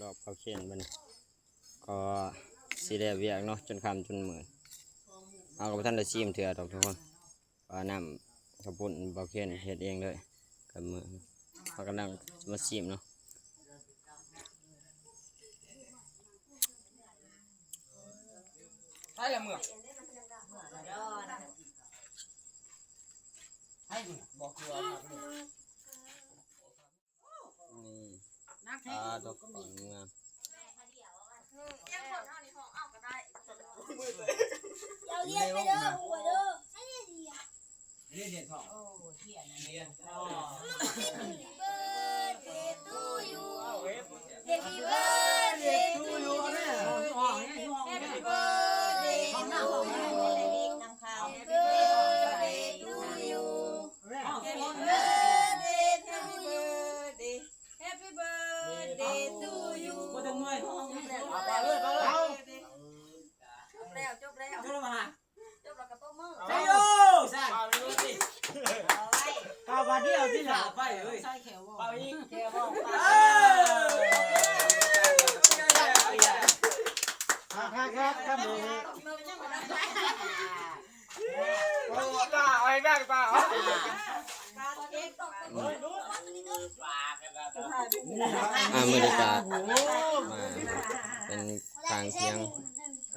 ລອບເຂົ້າເຂນບັດນີ້ ກໍຊິແລ້ວວຽກເນາະ ຈົນຄ່ຳຈົນມືດ ເຮົາກໍບໍ່ທັນໄດ້ຊີມເທື່ອດອກທຸກຄົນ ວ່ານ້ຳເຂົ້າປຸ້ນເບົາເຄນເຮັດເອງເລີຍກັບມື ເຮົາກຳລັງຈະມາຊີມເນາະ. ໃຜລະເມືອ ໃຜເມືອ ບອກຢູ່ວ່າ ນີ້ ອ່າ ດອກເມືອ ເອົາລຽນໄປເດີ ຫົວເດີ ລຽນທອງ ໂອ້ ລຽນທອງ Happy birthday to you Happy birthday to you Happy birthday to you Happy birthday to you Happy birthday to you Happy birthday to you ບໍ່ຕ້ອງເມື່ອຍ ເອົາ ຈົບແລ້ວ ຈົບແລ້ວ ຈົບແລ້ວ ຈົບແລ້ວກໍຕົບມື ໃສ່ໂຍ ໃສ່ ເປົ່າບາດດຽວຕິລະ ເປົ່າໄປເອີຍ ເປົ່າອີກ ເອີ ຄັກໆໆ ຄັກດີ ຕາ ເອົາໃຫ້ແບກຕາ ອ່າ ມື້ນີ້ກະມາເປັນທາງທຽງ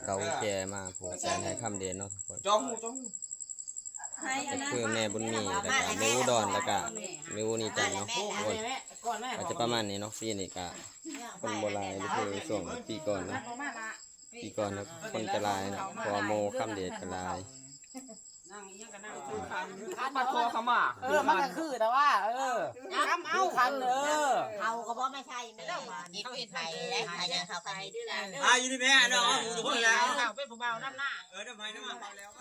ເກົ່າແກ່ມາຜູກແຂນໃຫ້ຄຳເດດເນາະທຸກຄົນ ຈອງຫູ ຈອງຫູ ກໍຄືແມ່ບຸນມີ ແລ້ວກະແມ່ອຸດອນ ແລ້ວກະແມ່ອູນີຈັນເນາະທຸກຄົນ ອາດຈະປະມານນີ້ເນາະ ປີນີ້ກະຄົນບໍ່ຫຼາຍ ຄືຊ່ວງປີກ່ອນເນາະ ປີກ່ອນນະ ຄົນຈະຫຼາຍເນາະ ເພາະວ່າໂມຄຳເດດກໍຫຼາຍ ນັ່ງອີ່ຫຍັງກໍນັ່ງ ຄັນຂໍຂະມາ ເອີ ມັນກໍຄືແຕ່ວ່າ ເອີ ນຳເອົາຄັນ ເອີ ເຂົາກໍບໍ່ມາໃສ່ແມ່ ເຮັດໄປແລ້ວ ໃສ່ເຂົ້າໄປ ອ່າ ຢູ່ນີ້ແມ່ເນາະ ເອົາທຸກຄົນແລ້ວ ເອົາເປັນຜູ້ບ່າວນຳໜ້າ ເອີ ນຳໃຜນຳມາ ເອົາແລ້ວ ເ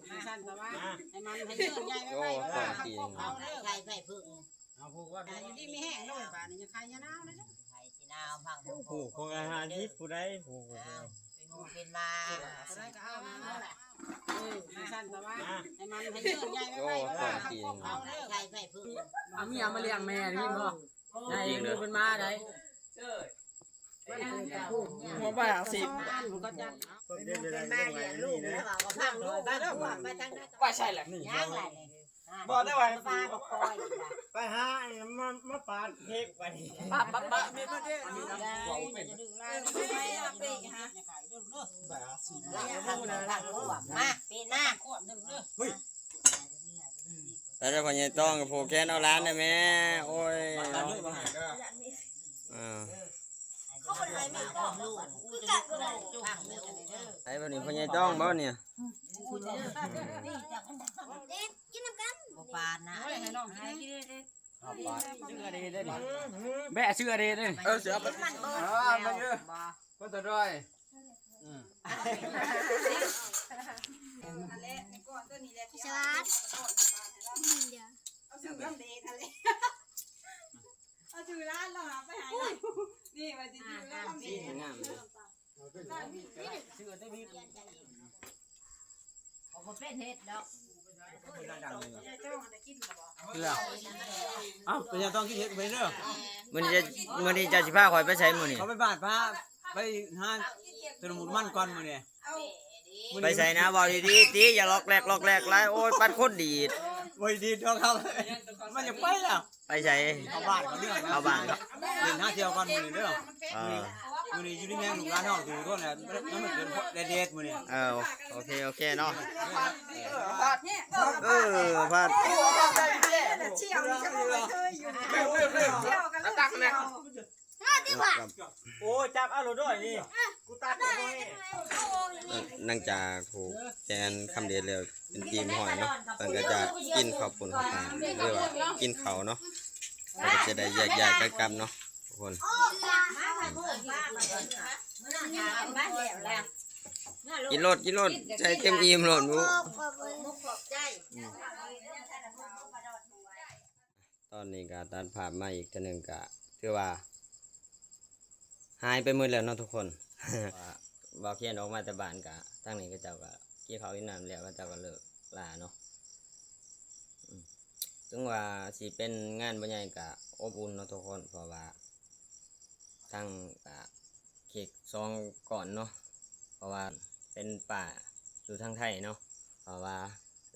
ອີ ຊັ້ນແຕ່ວ່າ ໃຫ້ມັນໃຫ້ເລື່ອງໃຫຍ່ໄວໆ ໂອ້ ເອົາເດີ ໃສ່ໄຟເພິ່ງ ເອົາຜູ້ວ່າ ອ່າ ຢູ່ດີມີແຮງເດີ ບາດນີ້ຢ່າໄຂ້ຢ່າໜາວເດີ ໄຂ້ຊິໜາວພັງ ຜູ້ຄົນກໍຫ້າສິບ ຜູ້ໃດຜູ້ ເປັນໝູ່ເປັນໝາ ຜູ້ໃດກໍເອົາມາເນາະ ເອີ ຊັ້ນແຕ່ວ່າ ໃຫ້ມັນໃຫ້ເລື່ອງໃຫຍ່ໄວໆ ເອົາເດີ ໃສ່ໄຟເພິ່ງ ເອົາເມຍມາລ້ຽງແມ່ໄດ້ຍິນບໍ່ ໄດ້ ເປັນໝູ່ເປັນໝາໄດ້ ຫົວບາດສິ ເປັນໝູ່ເປັນໝາລ້ຽງລູກ ແລ້ວເວົ້າວ່າພັງເດີ ໄປທາງໃດ ໄປໃສລະ ຍັງລະນີ້ ບໍ່ໄດ້ວ່າ ປາບໍ່ຄ່ອຍ ໄປຫາ ມາ ມາປາດເຮັກໄປ ປະ ປະ ປະ ມີປະເດ ມາ ເປັນນາ ເຮີ້ຍ ແລ້ວພໍ່ໃຫຍ່ຕ້ອງກໍຜູກແຂນເອົາຫຼານນະແມ່ ໂອ້ຍ ເອີ ເຂົາບໍ່ໄດ້ໃຫ້ແມ່ຕ້ອງ ຄືກັນບໍ່ໄດ້ ໃຜບັດນີ້ ພໍ່ໃຫຍ່ຕ້ອງບໍ່ນີ້ ກິນນຳກັນ ບໍ່ປານນະ ເອົາໄປ ເຊື່ອເດ້ເດ້ ແບະເຊື່ອເດ້ເດ້ ເອີ ເສືອໄປ ມັນບໍ່ ອ່າ ມັນເດີ ບໍ່ ຄົນຕະດອຍ ອືມ ອັນແລະ ໃນກ້ອນຕົວນີ້ແຫຼະ ສະຫວັດດີ ເອົາຊື່ຄຳເດດຫັ້ນແຫຼະ ເອົາຊື່ຮ້ານລາວຫາໄປໃຫ້ລາວ ນີ້ວ່າຊິຊື່ລາວຄຳເດດ ງາມເລີຍ ເອົາບໍ່ເປັນເຮັດດອກ ເອີ ເອົ້າ ເປັນຫຍັງຕ້ອງຄິດເຮັດໄປເດີ ມື້ນີ້ຈະ ມື້ນີ້ເຈົ້າຊິພາຂ້ອຍໄປໃສມື້ນີ້ ເຂົາໄປບ້ານ ພາໄປຫາ ຕະໜູນມັນກ່ອນມື້ນີ້ ໄປໃສນະ ເວົ້າດີໆຕິ ຢ່າລັອກແລັກລັອກແລັກຫຼາຍ ໂອ້ຍ ປັດຄົນດີດ ບໍ່ດີດດອກ ມັນຢາກໄປແລ້ວ ໄປໃສ ເຂົ້າບ້ານ ເຂົ້າເມືອງ ເຂົ້າບ້ານ ຫຼິ້ນຫາທ່ຽວກ່ອນມື້ນີ້ເດີ ເອີ ມື້ນີ້ຢູ່ດີມີແຮງ ລູກຫຼານເຮົາທຸກຄົນແຫຼະ ມັນເກີດແດດໆມື້ນີ້ ເອີ ໂອເຄ ໂອເຄເນາະ ເອີ ພັດ ຕັກແນ່ ໂອ້ຍ ຈັບເອົາໂລດດ້ອຍນີ້ ກູຕັດບໍ່ແຮງ ຫຼັງຈາກຜູກແຂນຄຳເດດແລ້ວ ເປັນທີ່ຮຽບຮ້ອຍເນາະ ເພິ່ນກໍຈະກິນເຂົ້າປຸ້ນເຂົ້າປາ ຫຼືວ່າກິນເຂົ້າເນາະ ເພິ່ນກໍຈະໄດ້ແຍກຍ້າຍກັນກັບເນາະທຸກຄົນ ກິນໂລດ ກິນໂລດ ໃສ່ເຕັມອີ່ມໂລດ ຕອນນີ້ກໍຕັດພາບມາອີກເທື່ອໜຶ່ງ ກໍຖືວ່າຫາຍໄປໝົດແລ້ວເນາະທຸກຄົນ ວ່າ ບ່າວຂຽນອອກມາແຕ່ບ້ານ ກໍທາງນີ້ເຂົາເຈົ້າກໍກິນເຂົ້າກິນນ້ຳແລ້ວ ເຂົາເຈົ້າກໍເລີກລາເນາະ ອືມ ເຖິງວ່າຊິເປັນງານບໍ່ໃຫຍ່ກໍອົບອຸ່ນເນາະທຸກຄົນ ເພາະວ່າທັງ ອ່າ ເຄ້ກສອງກ້ອນເນາະ ເພາະວ່າເປັນປ້າຢູ່ທາງໄທເນາະ ເພາະວ່າ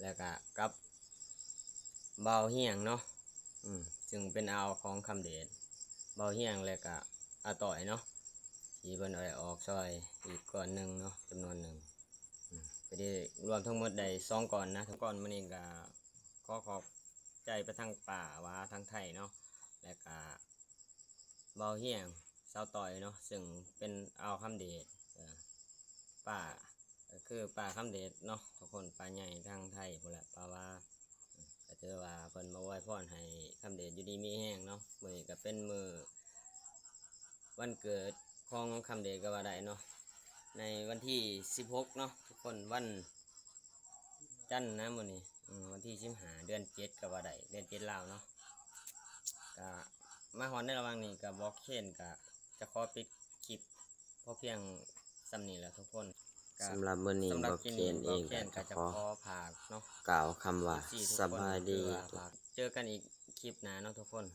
ແລ້ວກະກັບບ່າວຮຽງເນາະ ອືມ ຊຶ່ງເປັນອ້າຍຂອງຄຳເດດ ບ່າວຮຽງ ແລ້ວກະອາຕ້ອຍເນາະ ທີ່ເພິ່ນໄດ້ອອກຊ່ອຍອີກກ້ອນໜຶ່ງເນາະ ຈຳນວນໜຶ່ງ ອືມ ກໍໄດ້ລວມທັງໝົດໄດ້ສອງກ້ອນນະ ສອງກ້ອນມື້ນີ້ກະຂໍຂອບໃຈໄປທາງປ້າວ່າທາງໄທເນາະ ແລ້ວກະ ບ່າວຮຽງ ສາວຕ້ອຍເນາະ ຊຶ່ງເປັນອ້າຍຄຳເດດ ເອີ ປ້າ ກໍຄືປ້າຄຳເດດເນາະທຸກຄົນ ປ້າໃຫຍ່ທາງໄທພຸ້ນແຫຼະ ປ້າວ່າ ກໍຖືວ່າເພິ່ນມາອວຍພອນໃຫ້ຄຳເດດຢູ່ດີມີແຮງເນາະ ມື້ນີ້ກໍເປັນມື້ວັນເກີດຂອງຄຳເດດກໍວ່າໄດ້ເນາະ ໃນວັນທີສິບຫົກເນາະທຸກຄົນ ວັນ ຈັນນະມື້ນີ້ ອືມ ວັນທີສິບຫ້າ ເດືອນເຈັດກໍວ່າໄດ້ ເດືອນເຈັດລາວເນາະ ກະມາຮອດໃນລະຫວ່າງນີ້ກະບ່າວຂຽນກະຈະຂໍປິດຄລິບພໍພຽງສ່ຳນີ້ແຫຼະທຸກຄົນ ກະສຳລັບມື້ນີ້ ສຳລັບຄລິບນີ້ ບ່າວຂຽນເອງກະຈະຂໍພາກເນາະ ກ່າວຄຳວ່າ ເອັຟຊີທຸກຄົນ ສະບາຍດີ ຄືວ່າເຈີກັນອີກຄລິບໜ້າເນາະທຸກຄົນ